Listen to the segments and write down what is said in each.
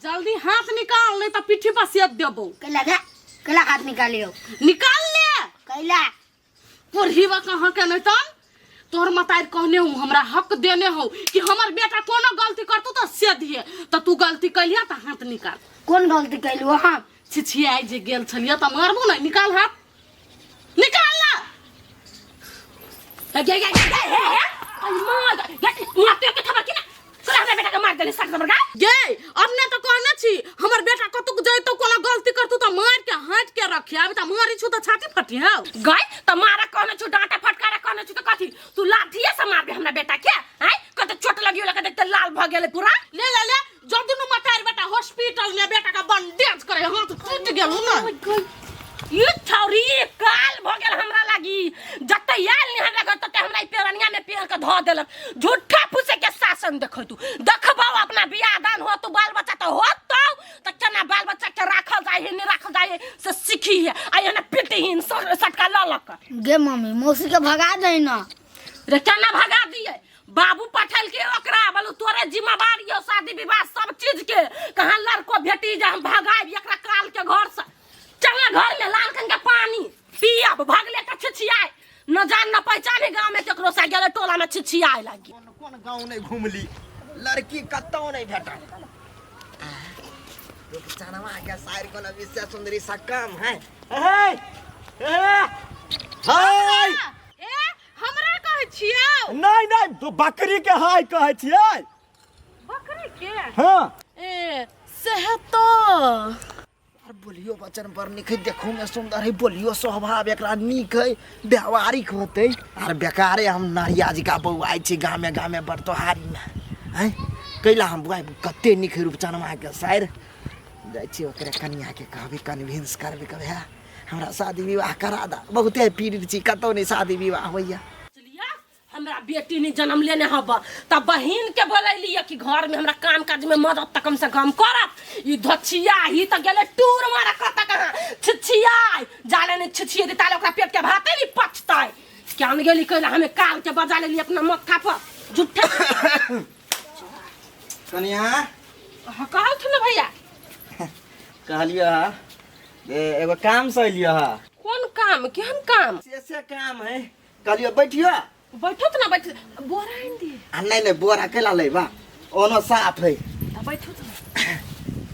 जल्दी हाथ निकाल नहीं तो पीठी पर सेद देबो। कैला गे, कैला हाथ निकालियो? निकाल ले। कैला? पुरहीवा कहाँ के नहीं तन तोहर मतार कहने हूँ, हमरा हक देने हो कि हमर बेटा कोनो गलती करतू तो से दिए, तो तू गलती कैलिया तो हाथ निकाल। कोन गलती कैलू हम? छिछियाई जे गेल छलिया तो मारबू नहीं, निकाल हाथ, निकाल ना। गे गे गे गे हे हे आई मां गे मारते के खबर की ना तोरा हमरा बेटा के मार देले साठ नंबर का। गे अपने तो कहने छी हमर बेटा कतुक जइतो कोनो गलती करतू तो मार के हाथ के रखी, अभी तो मारी छु तो छाती फटी हौ। गई त मारा कहने छु, डांटा फटकारा कहने छु त कथी तू लाठिए से मारबे हमरा बेटा के? आय कते चोट लगियो लगा देखते लाल भ गेले पूरा। ले ले ले जब दुनू मतार बेटा हॉस्पिटल में बेटा का बंडेज करे हाथ टूट गेल ना। ई छौरी काल भ गेल हमरा लागी, जते आयल नहीं हमरा घर तते हमरा ई पेरनिया में पेर के धो देलक। झूठा फूसे के शासन देखो तू, देखबो अपना बियाह दान हो तू बाल बच्चा तो होत तो केना बाल बच्चा के राखल जाय है नहीं राखल जाय है से सीखी है आ एना पिटी हिन सटका ल लक। गे मम्मी मौसी के भगा दे ना। रे केना भगा दिए? बाबू पठल के ओकरा बोलू तोरे जिम्मेवारी हो शादी विवाह सब चीज के, कहाँ लड़को भेटी जा हम भगाएब एकरा काल के घर से। चल ना घर में लाल कन के पानी पियब, भगले के छिछियाए न जान न पहचाने गांव में केकरो से गेले टोला में छिछियाए लागी। कोन कोन गांव नहीं घूमली, लड़की कतौ नहीं भेटल। चनवा के साइर कोनो विशेष सुंदरी सा कम है। हे हे हाय ए हमरा कहै छियौ? नहीं नहीं तो बकरी के हाय कहै छियै। बकरी के? हाँ। ए सेह तो और बोलियो बचन पर निक है, देखो में सुंदर है, बोलियो स्वभाव एकरा नीक है, व्यवहारिक होते। और बेकारे हम नारिया जी का बौआइ छी गामे गामे बरतोहारी में हैं, कैला हम बौआइ कते नीक है रूपचनमा के साइर। जाइ छी ओकरे कनिया के कहबै, कन्विंस करबै, कहबै है हमरा शादी विवाह करा दा, बहुते पीड़ित छी, कतौ नहि शादी विवाह होइया। हमरा बेटी ने जन्म लेने हब त बहिन के बोलैली कि घर में हमरा काम काज में मदद त कम से कम करत। ई धोछिया ही त गेले टूर मारा कत कहाँ छिछिया जाले ने छिछिए दे ताले ओकरा पेट के भाते नहीं पचतै। क्या न गेली कहला हमें काल के बजा लेली अपना मत्था पर झूठा। कनिया हाँ, कहल ना भैया। कहलियो हा एगो काम से अलियो हा। कोन काम? केहन काम? से काम है। कहलियो बैठियो। बैठो तो ना, बैठ बोरा आनि दिए। आ नहीं नहीं बोरा केला लेबा, ओनो साफ है। त बैठो तो।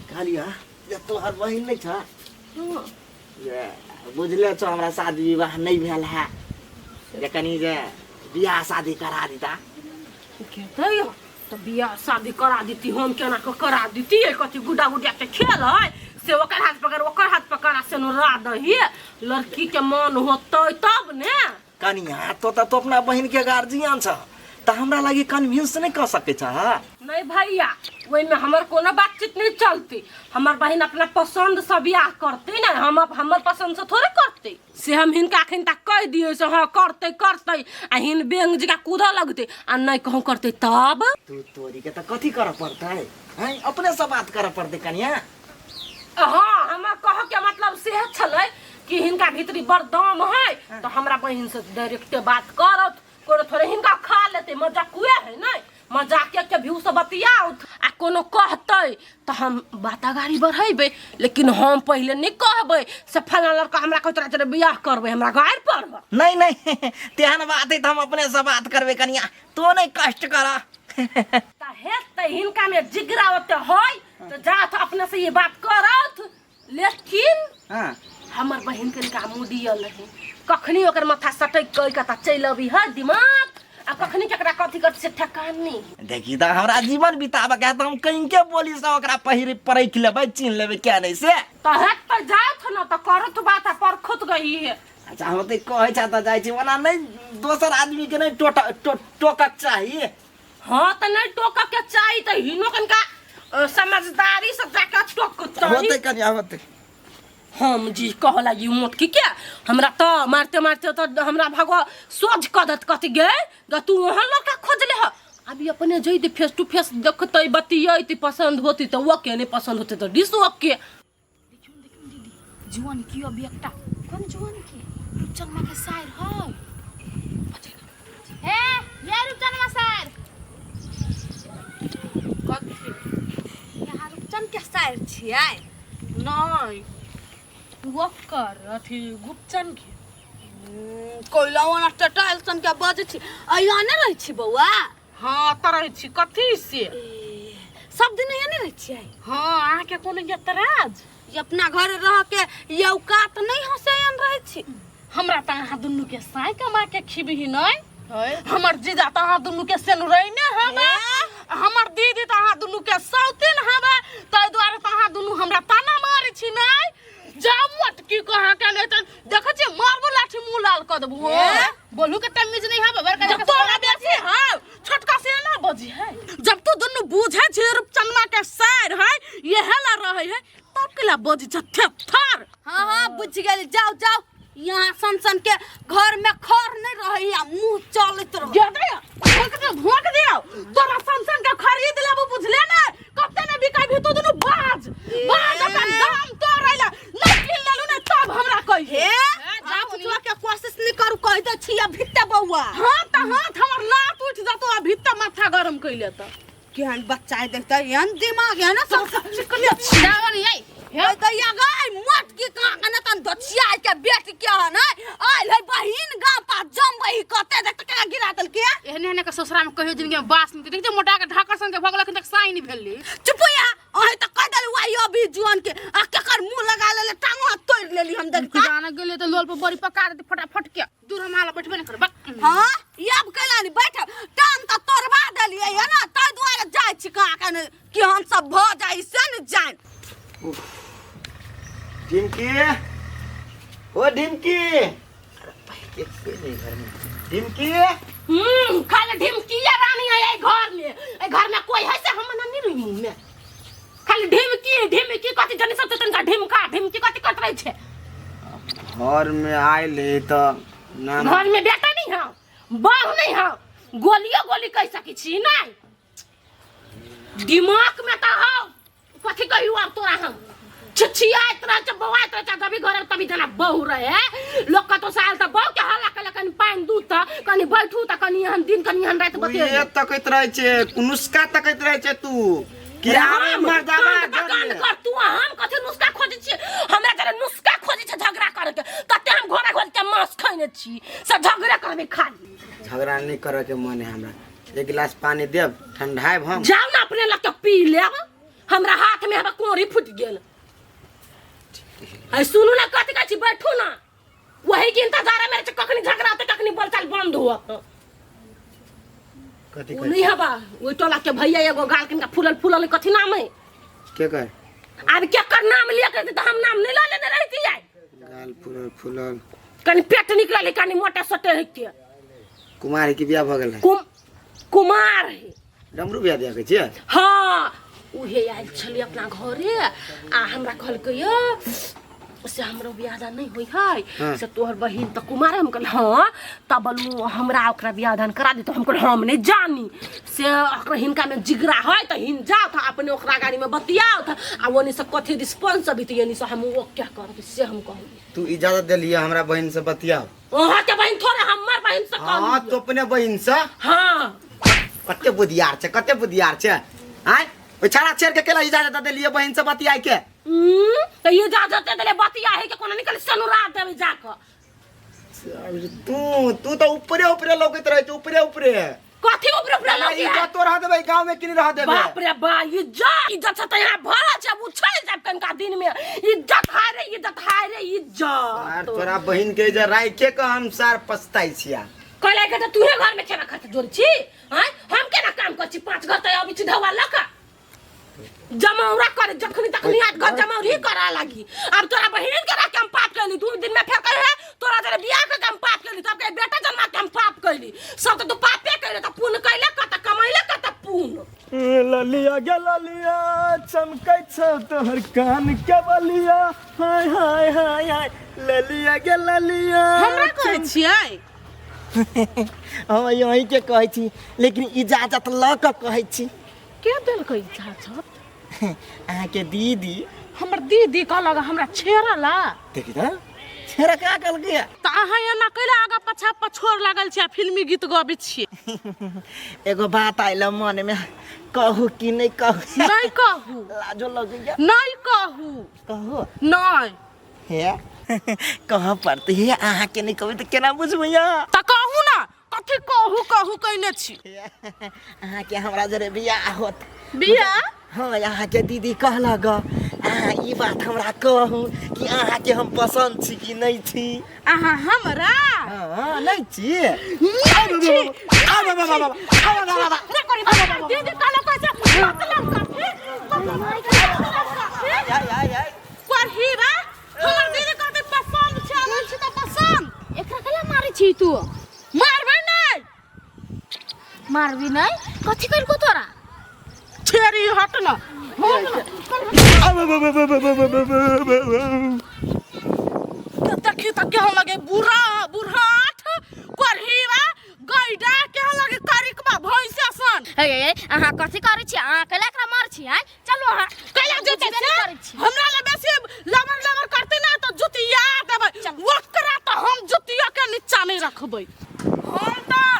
कहलियो जे तोहर बहिन नहीं छ? हाँ। जे बुझले छो हमरा शादी विवाह नहीं भेल है, जे कनी जे बियाह शादी करा दीता। कहते तो बियाह शादी करा दीती, हम केना के करा दीती? कथी गुड्डा गुडिया के खेल है से ओकर हाथ पकड़ ओकर हाथ पकड़ से नो दही, लड़की के मन होतै तब ने। कनिया तो त तो अपना बहिन के गार्जियन छ, त हमरा लागी कन्विंस नहीं कर सके छ? नहीं भैया, ओहि में हमर कोनो बातचीत नहीं चलती। हमर बहिन अपना पसंद से बियाह करते ना, हम हमर पसंद से थोड़े करते। से हम हिनका अखन तक कह दिए से हाँ करते करते, आ हिन बेंग जका कूदऽ लगते आ नहीं कहूँ करते तब। तू तोरी के त कथी करऽ पड़तै? हैं अपने से बात करऽ पड़तै कनिया। हाँ हमर कह के मतलब से छलै कि हिनका भीतरी बड़ दम है तो हमरा बहिन से डायरेक्टे बात करत, कोनो थोड़े हिनका खा लेते मजाकुए है नहीं, मजाके के व्यू से बतियाउत आ कोनो कहते तो हम बात अगाड़ी बढ़ेबै, लेकिन हम पहले नहीं कहबै से फलां लड़का हमरा कहत रहे बियाह करबै, हमरा गारि पड़ब। नहीं नहीं तेहन बात है तो हम अपने से बात करबै कनिया, तो नहीं कष्ट कर। त हेतै हिनका में जिगरा ओते है तो जात अपने से ये बात करत, लेकिन हाँ। हमर बहिन के का मुडियल नहीं, कखनी ओकर माथा सटक गई कता चलि अबी है दिमाग, आ कखनी केकरा कथी कर से ठेकान नहीं। देखी त हमरा जीवन बिताबे के है त हम कहीं के बोली से ओकरा पहिर परख लेबै, चिन्ह लेबै क्या नहीं से। त हेत त जात न त करत बात आ परखत गई है। अच्छा हम त कहै छ त जाइ छी, ओना नहीं दोसर आदमी के नहीं टोकक चाही। हाँ त नहीं टोकक के चाही त हिनो कनका समझदारी से जाके टोक चाही। होतै कनिया होतै। हम जी कह लागी मोटकी के हमरा त मारते मारते त हमरा भगवा सोझ कह देत कथी गे ग तू वहाँ लड़का खोज ले ह। अभी अपने जइते फेस टू फेस देखते बतियते पसंद होती त ओके, नहीं पसंद होते त डिस ओके। देखियो देखियो दीदी जुआन की अभी एकटा कोन जुआन की रूपचनमा के सायर है। हे ये रूपचनमा सायर, कथी यहाँ रूपचन के सायर सायर छियै? नहीं, ओकर अथी गुपचन के। कोइला ओना टटायल सन के बजै छी। अइया नहि रहै छी बौआ? हाँ, तऽ रहै छी। कथी से? सब दिन अइया नहि रहै छियै? हाँ, अहाँके कोनो एतराज? ई अपना घर रह के ई औकात नहि हँसैयन रहै छी। हमरा तऽ अहाँ दुनू के साय कमा के खिबही नहीं। हमर जीजा तऽ अहाँ दुनू के सेनुरैने हवे, हमर दीदी तऽ अहाँ दुनू के सौतिन हवे, ताहि दुआरे तऽ अहाँ दुनू हमरा ताना मारै छी। नहीं जाउ मोटकी कहाँ के नहीं तऽ देखै छियै, मारबो लाठी मुँह लाल कऽ देबो। बोलू के तमीज नहीं हवे बड़का। जब तोरा बेसी हौ, छोटका से ना बजी है। जब तू दुनू बुझै छी रूपचनमा के सार है, इहे ला रहै है, तब के ला बजी छ थेथर। हाँ हाँ, बुझ गेली। जाओ जाओ, यहाँ सन सन के घर में खर नहीं रही आ मुंह चलत रह। गे दे, भोंक दे, भोंक दियो। तोरा सन सन के खरीद लेबो, बुझले ने? कते ने बिकाइ भी। तू दुनू बाज बाज, अपन दाम तोड़ै ला नहीं किन लेलु ने, तब हमरा कहि। हे, जाओ के कोशिश नहीं करू, कह दे छी अभी ते बौआ। हाँ त हाथ हमर लात उठि जतो, अभी त माथा गरम कैले त। केहन बच्चा है देखते, एहन दिमाग है ना सब। चिकने जाओ नहीं आई। हे दैया गई मोट की कहाँ के तन दछिया के बेटी के है ना आइल है बहिन गांव पा जम बही कते देख केना गिरा देल के। एहने एहने के ससुरा में कहियो जिंदगी में बास नहीं। देखते मोटा के ढाकर संग के भगलखिन तक साई नहीं भेली। चुप या, अहे त कह देल why अभी जुआन के आ केकर मुंह लगा लेले, टांगो हाथ तोड़ लेली हम देखता। जाना गेले तो लोल पर बड़ी पका देती फटाफट के। दूर, हम आला बैठबे नहीं करब। हाँ, ये अब कैला नहीं बैठ, टांग त तोड़वा देलिए है ना, ताहि दुआरे जाइ छी कहाँ के ने कि हम सब भ जाइ से न जान। ढिमकी, ओ ढिमकी, अरे भाई, एक कोई नहीं घर में। ढिमकी। खाली ढिमकिया रानी है ए घर में। ए घर में कोई है से हम ना नहीं रही मुंह में। खाली ढिमकी ढिमकी कथी जनी सब तनका ढिमका ढिमकी कथी करत रहे छे? घर में आयल है तो नाम। घर में बेटा नहीं है, बहू नहीं है, गोलियो गोली कह सकी छी नहीं। दिमाग में तो हो कथी कहियो अब तोरा हम छिछियाइत रह छै, बौआइत रह छै। जब घर तभी जना बहू रहे लोग कतौ से आयल तऽ बहू के हल्ला केलक, कनि पानि दू तऽ कनि बैठू तऽ कनि एहन दिन कनि एहन राति बतियेलक। ये तकैत रहै छै, नुस्खा तकैत रहै छै तू कि आबै मर्दाबा कांड घर कांड में। कर तू, हम कथी नुस्खा खोजै छियै? हमरा जरा नुस्खा खोजै छै झगड़ा करे के, तते हम घोड़ा घोल के मांस खैने छी से झगड़ा करबै खाली। झगड़ा नहीं करे के मन है हमरा। एक गिलास पानी देब, ठंडायब हम। जाउ ने अपने लग के पी लेब, हमरा हाथ में हवा कोरी फूटि गेल है। सुनू ना, कथी कहै छी, बैठू ना। वही के इंतजार है मेरे से, कखनी झगड़ा होते, कखनी बोलचाल बंद हुआ। कथी? ओ नहीं हवा ओहि टोला के भैया एगो गाल किनका फूलल फूलल, कथी नाम है? के कर? आब केकर नाम लिया के तऽ हम नाम नहीं लऽ लेने रहितियै। गाल फूलल फूलल। कनि पेट निकलल है, कनि मोटे सोटे है के। कुमार के बियाह भऽ गेल है? कुमार है। डमरू बियाह दिया के छियै? हाँ, उहे आयल छलै अपना घरे आ हमरा कहलकै यौ से हमरो बियाह दान नहीं होई है। हाँ। से तोहर बहिन तऽ कुमार है। हम कहल हाँ। तब बोलू हमरा ओकरा बियाह दान करा दे। तो हम कहल हम नहीं जानी से ओकरा हिनका में जिगरा है तऽ हिन जाओ था अपने ओकरा गाड़ी में बतियाओ था आ ओनी से कथी रिस्पॉन्स अभी तो यानी से हम वो क्या करब से हम कहलिए। तू इजाजत देलिए हमरा बहिन से बतियाओ? अहाँ के बहिन थोड़े, हमर बहिन से हाँ। कहलिए। तो अपने बहिन से? हाँ। कते बुधियार छै, कते बुधियार छै आय। ओइ छाड़ा छेड़ के केला इजाजत देलिए बहिन से बतियाय के? तऽ इजाजत दे देले बतिया है के कोनो निकल सनुरा देबै जाकऽ। तू तू तो ऊपरे ऊपरे लौकैत रहै छै, ऊपरे ऊपरे। कथी ऊपरे ऊपरे ना? लौकी है? इज्जत तो रह देबै गाँव में कि नहीं रह देबै? बाप रे बा, इज्जत इज्जत से तऽ यहाँ भरल छै, उछल जाब कनिका दिन में। इज्जत हाय रे इज्जत, हाय रे आर इज्जत। तोरा बहिन के जे राइखे के हम सार पछताइ छिया। कहले के तऽ तूहे घर में खेना खाते जोड़ छी आँय, हम केना काम कर छी? पांच घर तऽ अबै छी धवा लऽ कऽ जमौरा करे, जखनी तखनी आज घर जमौरी करा लागी। अब तोरा बहिन के राख के हम पाप कैली, 2 दिन में फेर कहे तोरा जरे बियाह के हम पाप कैली, तब के बेटा जन्मा के हम पाप कैली। सब तऽ तू पापे कैले, तऽ पुण्य कैले कत, कमैले कत पुण्य? ललिया गे ललिया, चमकै छौ तोहर कान के बलिया, हाय हाय हाय हाय, ललिया गे ललिया। हमरा कहै छियै? हम यहीं के कहै छी, लेकिन इजाजत लऽ कऽ कहै छी। के देलकै इजाजत? अहाँके दीदी। हमर दीदी कहलक हमरा छेड़ला। देखी तऽ, छेड़का कहलकै तऽ अहाँ एना कैला आगा पाछा पछोर लागल छी आ फिल्मी गीत गबै छियै एगो बात आयल मन में कहू कि नहीं कहू नहीं कहू लाजो लगैया नहीं कहू कहू नहीं हे कह पड़ते हे अहाँ के नहीं कहबै तऽ केना बुझबै तऽ कहू ना कथी कहू कहू कहने छी अहाँ के हमरा जरे बियाह होत बियाह हाँ अहाँ के दीदी कहलक अहाँ ई बात हमरा कहू कि अहाँ के हम पसंद छी कि नहीं छी अहाँ हमरा हाँ नहीं छी नहीं छी। रे कोरी बाबा, दीदी कहलक कैसे मतलब कथी मतलब कथी आय आय आय करही रे हमर दीदी कहते पसंद छै नहीं छी तऽ पसंद एकरा केला मारै छी तू मारबै नहीं मारबी नहीं कथी करको तोरा छेरी हट ना हट ना। तऽ देखी तऽ केहन लगे बुढ़ा बुढ़ाठ करहीवा गैडा केहन लगे करिकबा भैंसा सन हे हे अहाँ कथी करै छी अहाँ केला एकरा मारै छी आँय चलू अहाँ कैला जेतै बुझबे से नहि करै छी हमरा लग बेसी लबर लबर करते ना तऽ जुतिया देबै ओकरा तऽ हम जुतिया के नीचा नहि रखबै हम तऽ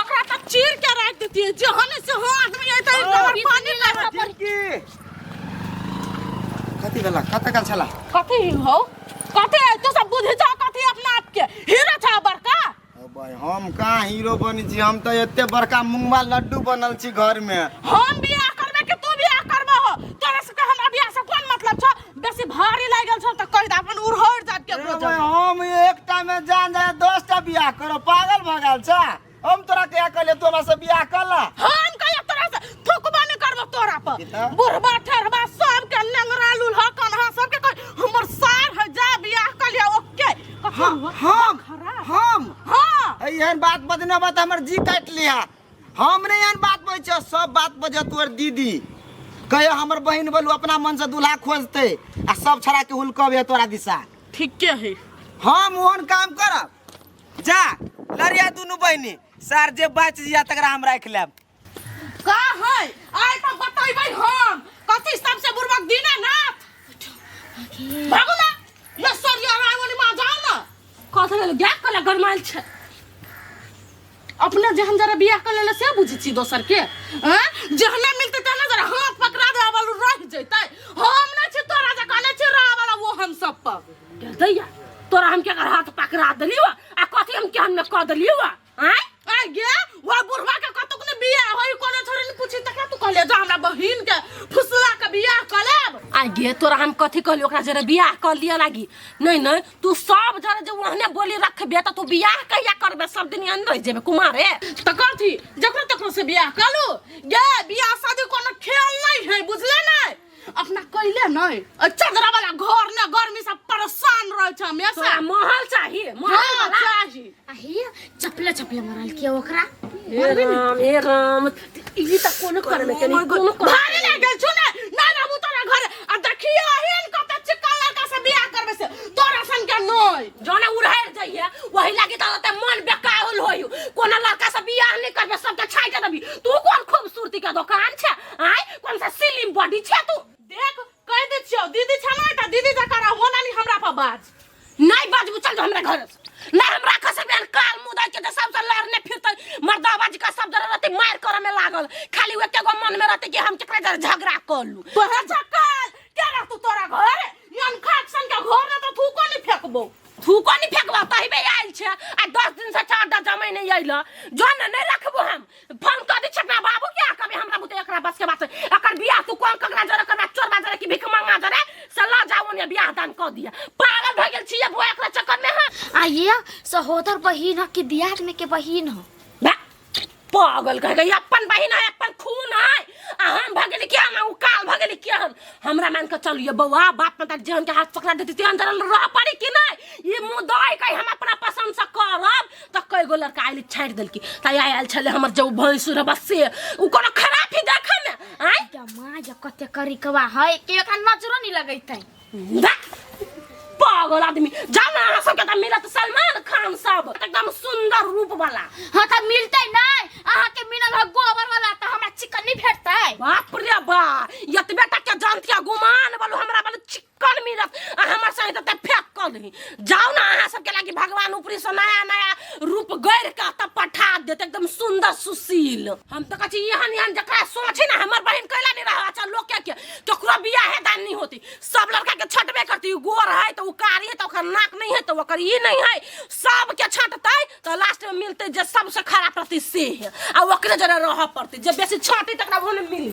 ओकरा तऽ चीर के राखि देतियै जहन से हो आदमी अइतै लबर पानी लाबऽ कथी भेला कतऽ काल छला कथी हो कथी तू सब बुझि जा कथी अपना आप के हीरो छा बड़का भाई हम कहाँ हीरो बनी छी हम तऽ एते बड़का मुंगवा लड्डू बनल छी घर में हम बियाह करबे कि तू बियाह करबो हो तोरा सबके हमरा बियाह से कोन मतलब छौ बेसी भारी लागल छौ तऽ कहि दे अपन उड़हड़ जात के ए भाई, हम एकटा में जान जाए 10टा बियाह करब पागल भऽ गेल छा हम तोरा कहिया कहलियै तू हमरा से बियाह कर ला हम कहिया तोरा से थुकबा नहीं करबो तोरा पर कितना? बुढ़बा ठहरबा सबके नेंगरा लुल्हा कन्हा सबके कह हमर सार है जा बियाह कर लिया ओके हम हम हम हाँ एहन बात बजने बात हमर जी काटि लिहा हम नहीं एहन बात बजै छियौ सब बात बजत तोहर दीदी कहे हमर बहिन बोलू अपना मन से दूल्हा खोजतै आ सब छड़ा के हुलकबे तोरा दिशा ठीके है हम ओहन काम करब जा लड़िया दुनू बहिनी सार जे बच जिया तकरा हम राखि लेब का है आइ तऽ बतेबै हम कथी सबसे बुढ़बक दीनानाथ भागू ना ये सरिया रावणी माँ जाओ ना कथी भेल गैप कला गरमायल छै अपने जेहन जरा बियाह कर लेले से बुझै छी दोसर के हैं जेहने मिलते तेहने जरा हाथ पकड़ा दे वाला रह जैतै हम नै छी तोरा जकाँ नै छी रह वाला वो हम सब पर दैया तोरा हम केकर हाथ पकड़ा देलियो आ कथी हम केहन में कऽ देलियो आँय आइ गे वो बुढ़वा के कतुक ने बियाह होई कोनो छोरी ने पूछी तकरा तू कहले जा हमरा बहिन के फुसला के बियाह क लेब आ गे तोरा हम कथी कहलियो ओकरा जरे बियाह कर लिया लागी नहीं नहीं तू सब जरे जे ओहने बोली रखबे त तू बियाह कहिया करबे सब दिन एहन रह जेबे कुमारे त कथी जकरो तकरो से बियाह कलू गे बियाह शादी कोनो खेल नहीं है बुझले नहीं अपना कैले नहीं चदरा वाला घर ने गर्मी से परेशान रहे छै हमेशा तोरा महल चाहिए महल हाँ वाला चाही आ हे चपले चपले मरल के ओकरा हे राम हे राम ई त कोनो करमे के नहीं कोनो करमे भारी लागल छु ने ना ना तोरा घर आ देखियो हिन कत चिकन लड़का से बियाह करबे से तोरा सन के नहीं जोने उड़ाइर जाइए वही लागी त ओते मन बेकाहुल होय कोनो लड़का से बियाह नहीं करबे सबके छाइट देबी तू कोन खूबसूरती के दुकान छे आय कोन सा सिलिम बॉडी छे तू देख कह दे छियो दीदी छ ना त दीदी जका रहो ना नी हमरा पर बाज नहीं बाजबू चल जो हमरा घर से नहीं हम राख सकबे काल मुंह दे के जे सबसे लड़ने फिरते मर्दाबाजी का सब जरा रहते मार करे में लागल खाली एके गो मन में रहते कि हम केकरा जरा झगड़ा कर लू तोहरा झक्कल के रहतू तोरा घर यन खाक सन के घर ने त थूको नहीं फेकबो थूको नहीं फेंकबा तहिबे आयल छे आ 10 दिन से चार डा जमै नहीं आइल जो ने नहीं रखबो हम फोन कर दी अपना बाबू के कभी हमरा बुते एकरा बस के बात एकर बियाह तू कोन ककरा जरे करबा चोरबा जरे कि भीख मंगा जरे से ल जाओ ने बियाह दान कर दिया पागल भ गेल छी बुआ एकरा चक्कर में हां आ ये सहोदर बहिन ह कि दियाद में के बहिन ह बा पागल कह गई अपन बहिन है अपन खून है आ हम भऽ गेली केहन आ उ काल भऽ गेली केहन हमरा मान के चलिए बौआ बाप में जेहन के हाथ पकड़ा देती तेहन जरल रह पड़ी कि नहीं ई मुँह दय के हम अपना पसंद से करब तऽ कई गो लड़का आयल छाड़ि देलकी तऽ आयल छलै हमर जो भैंसुर बस से उ कोनो खराब ही देखै में आँय माँ या कते करिकवा है कि एकरा नजरो नहीं लगैतै धक! पागल आदमी जाओ ना अहाँ सबके तऽ मिलत सलमान खान सब एकदम सुंदर रूप वाला हाँ तऽ मिलतै नहीं अहाँ के मिलल है गोबर वाला तऽ हमरा चिकन नहीं भेटतै बाप रे बा एतबे तक के जानतिया गुमान बोलू हमरा बोलू चिक्कन मिलत आ हमर संगे त फेक कर दही जाओ ना अहाँ सबके लागी भगवान ऊपरी से नया नया रूप गैर के तब पठा देत एकदम सुंदर सुशील। हम तो कहै छी एहन एहन जकरा सोच है ना हमर बहिन कैला नहीं रहा। अच्छा लोग के के केकरो बियाहे दान नहीं होती, सब लड़का के छटबे करती। उ गोर है तो उ कारी है तो ओकर नाक नहीं है तो ओकर ई नहीं है, सब के छटतै तो लास्ट में मिलते जे सबसे खराब रहती से है आ ओकरे जरे रह पड़ती, जे बेसी छटी तकरा ओहने मिली।